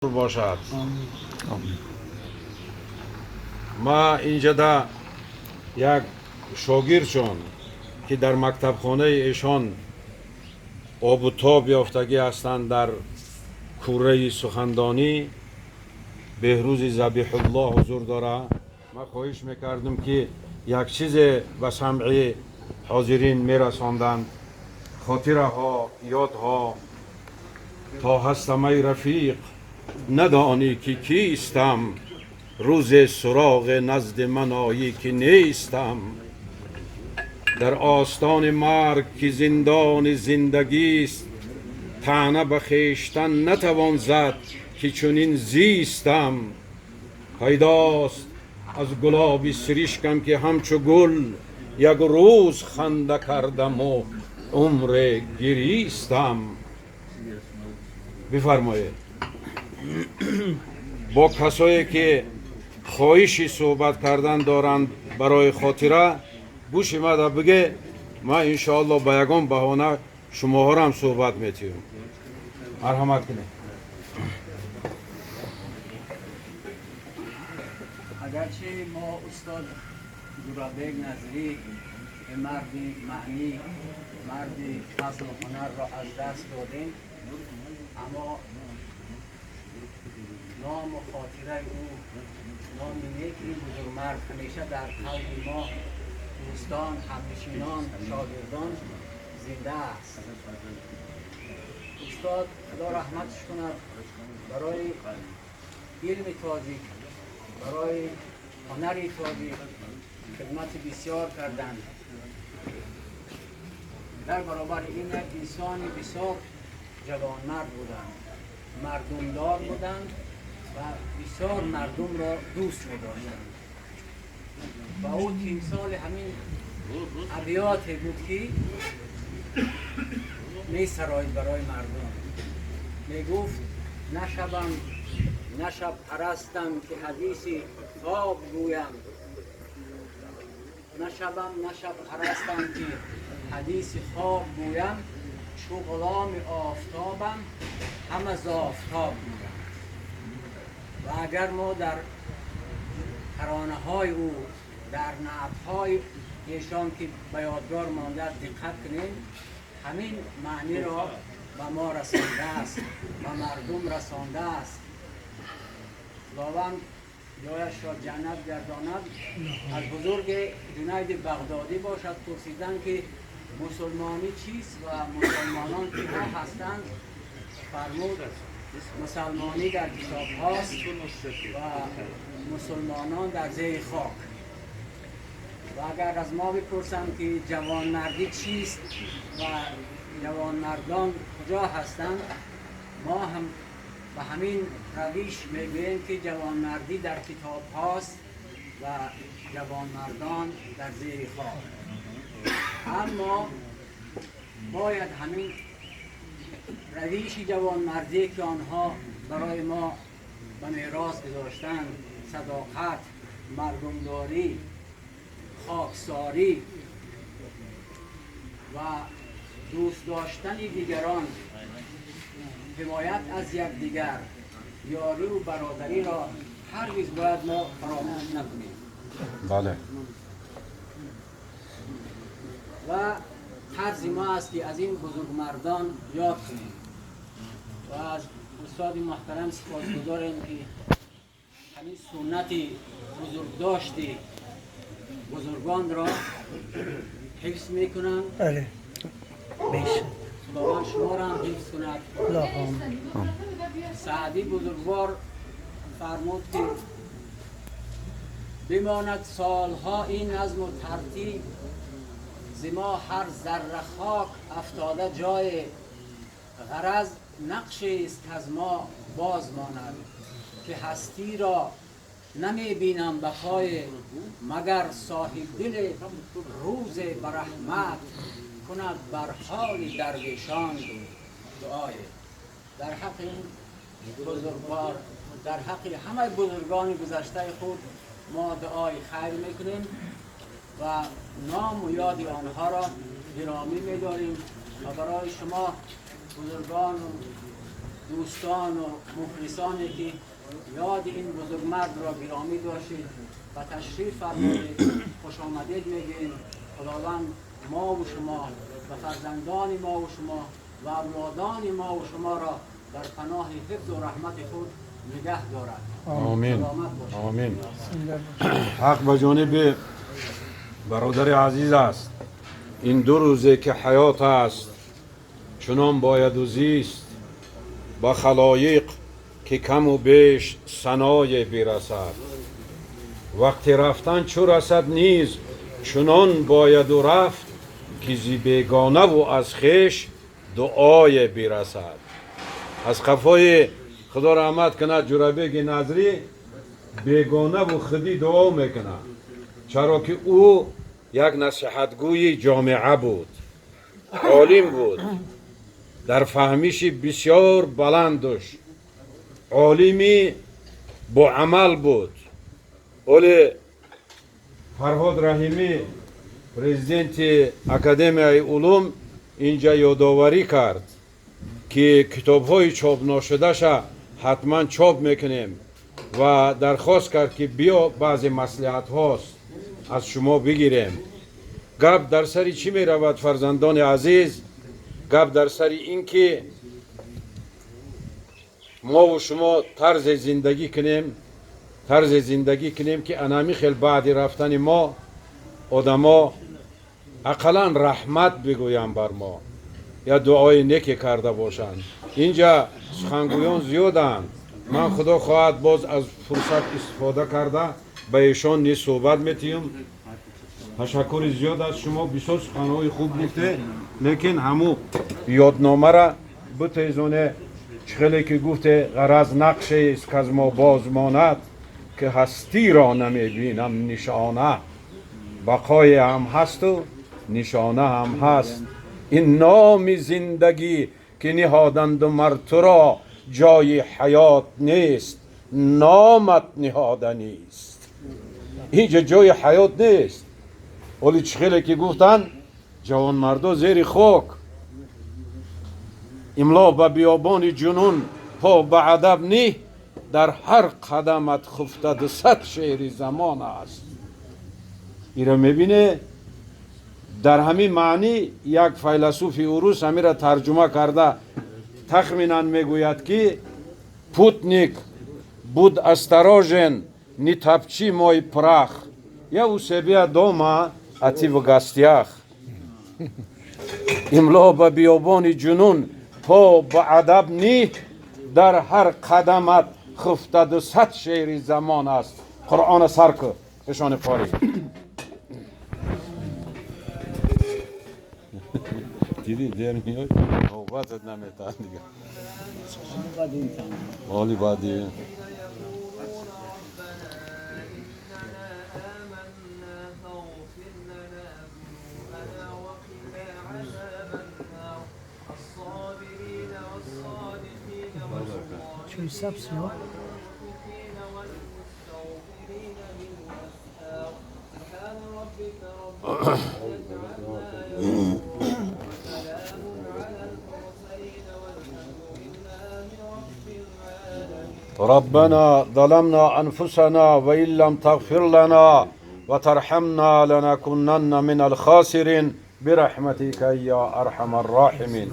Бошад. Ма инҷада як шогирдшон, ки дар мактабхонаи эшон обу тоб ёфтагӣ ҳастанд, дар кӯраи сухандонӣ Беҳрӯзи Забиҳуллоҳ ҳузур дора. Ман хоҳиш мекардам, ки як чизе ба самъи ҳозирин мерасонданд, хотираҳо, ёдҳо. То ҳастам, ай рафиқ, надонӣ ки кистам, рӯзе суроғе назди ман оӣ, ки нестам. Дар остони марг, ки зиндони зиндагист, таъна ба хештан натавон зад, ки чунин зистам. Пайдост аз гулоби сиришкам, ки ҳамчу гул як рӯз ханда кардаму умре гиристам. Бифармоед, бо касое ки хоҳиши суҳбат кардан доранд, барои хотира гӯши мада биге, ман иншоалло ба ягон баҳона шумоҳоро суҳбат метиҳам. Марҳамат кунед. Агарчи мо устод Ҷӯрабек Назирӣ, марди маънӣ, марди фазлу ҳунарро аз даст додем, аммо ному хотираи ӯ, номи неки ин бузургмард ҳамеша дар қалби мо, дӯстон, ҳамнишинон, шогирдон зинда аст. Устод, Худо раҳматш кунад, барои илми тоҷик, барои ҳунари тоҷик хидмати бисёр карданд. Дар баробари ин як инсони бисёр ҷавонмард буданд, мардумдор буданд ва бисёр мардумро дӯст медоштанд. Ва ӯ тимсоли ҳамин абёте буд, ки месароид барои мардум. Мегуфт: «Нашавам, на шаб парастам, ки ҳадиси хоб гӯям, нашавам, на шаб парастам, ки ҳадиси хоб гӯям, чу ғуломи офтобам, ҳама з офтоб гӯям». Ва агар мо дар таронаҳои ӯ, дар наътҳои эшон, ки ба ёдгор мондааст, диққат кунем, ҳамин маъниро ба мо расондааст, ба мардум расондааст. Худованд ҷояшро ҷаннат гардонад. Аз бузурги Ҷунайди Бағдодӣ бошад, пурсиданд, ки мусулмонӣ чист ва мусулмонон киҳо ҳастанд? Фармуд: «Мусалмонӣ дар китоб ҳаст ва мусулмонон дар зери хок». Ва агар аз мо бипурсанд, ки ҷавонмардӣ чист ва ҷавонмардон куҷо ҳастанд, мо ҳам ба ҳамин равиш мегӯем, ки ҷавонмардӣ дар китоб ҳаст ва ҷавонмардон дар зери хок. Аммо бояд ҳамин равиши ҷавонмардӣ, ки онҳо барои мо ба мерос гузоштанд, садоқат, мардумдорӣ, хоксорӣ ва дӯст доштани дигарон, ҳимоят аз якдигар, ёриву бародариро ҳаргиз бояд мо фаромӯш накунем. Бале. Ва қарзи мо аст, ки аз ин бузургмардон ёд кунем. Ва аз устоди муҳтарам сипосгузорем, ки ҳамин суннати бузургдошти бузургонро ҳифз мекунанд. Бале. Бешак. Худованд шуморо ҳам ҳифз кунад. Аллоҳум. Саъдӣ бузургвор фармуд, ки бимонад солҳо ин назму тартиб, зи мо ҳар зарра хок афтода ҷое, ғараз нақшест, аз мо боз монад, ки ҳастиро намебинам бақое, магар соҳибдил рӯзе ба раҳмат кунад бар ҳоли дарвешон дуое. Дар ҳаққи ин бузургвор, дар ҳаққи ҳамаи бузургони гузаштаи худ мо дуои хайр мекунем ва ному ёди онҳоро гиромӣ медорем ва барои шумо бузургону دوستان و مخلصانی که یاد این بزرگمرد را گرامی داشتید و تشریف فرمودید خوش آمدید میگیم. خداوند ما و شما و فرزندان ما و شما و اولادان ما و شما را در پناه حفظ و رحمت خود نگه دارد. آمین. سلامت باشید. آمین. حق به جانب برادر عزیز است. این دو روزه که حیات است چنان باید و زیست، با خلایق که کم و بیش ثنای برسد. وقتی رفتن چو رسد نیز چنان باید و رفت، که زی بیگانه و از خویش دعای برسد. از قفای خدا رحمت کند جورابیگ نظری بیگانه و خودی دعا میکنه، چرا که او یک نصیحتگوی جامعه بود، عالم بود، در فهمیش بسیار بلند داشت، عالمی با عمل بود. ولی فرهاد رحیمی президенти Академияи улум инҷа ёдоварӣ кард, ки китобҳои чоп ношудаша ҳатман чоп мекунем ва дархост кард, ки биё баъзе маслиҳатҳост аз шумо бигирем. Гап дар сари чӣ меравад, фарзандони азиз? Гап дар сари ин ки мову шумо тарзе зиндагӣ кунем, тарзе зиндагӣ кунем, ки анами хел баъди рафтани мо одамо ақаллан раҳмат бигӯянд бар мо я дуои неке карда бошанд. Инҷа сухангӯён зиёданд. Ман худо хоҳад боз аз фурсат истифода карда ба эшон низ суҳбат метиҳам. Ташаккури зиёд аз шумо, бисёр суханҳои хуб гуфте, лекин ҳаму ёдномара бутезоне. Чӣ хеле ки гуфте, ғараз нақшест к аз мо боз монад, ки ҳастиро намебинам нишона. Бақое ҳам ҳасту нишона ҳам ҳаст. Ин номи зиндагӣ ки ниҳоданду мар туро ҷои ҳаёт нест, номат ниҳода нест. Инҷа ҷои ҳаёт нест. Оли чӣ хеле ки гуфтанд, ҷавонмардо зери хок. Имло ба биёбони ҷунун по ба адаб ниҳ, дар ҳар қадамат хуфта 200 шеъри замон аст. Иро мебине, дар ҳамин маънӣ як файласуфи урус ҳамира тарҷума карда тахминан мегӯяд, ки путник, будь осторожен, не топчи мой прах, я у себя дома, а ты в гостях. Имло ба биёбони ҷунун по ба адаб ниҳ, дар ҳар қадамат хуфта 200 шеъри замон аст. Қуръона сар кӯ, эшони қорӣ. Диди, дер меой, навбатат наметаҳад дига. Оли баъди. Чой сабз ё? ربنا ظلمنا أنفسنا وإن لم تغفر لنا وترحمنا لنكونن من الخاسرين برحمتك يا أرحم الراحمين.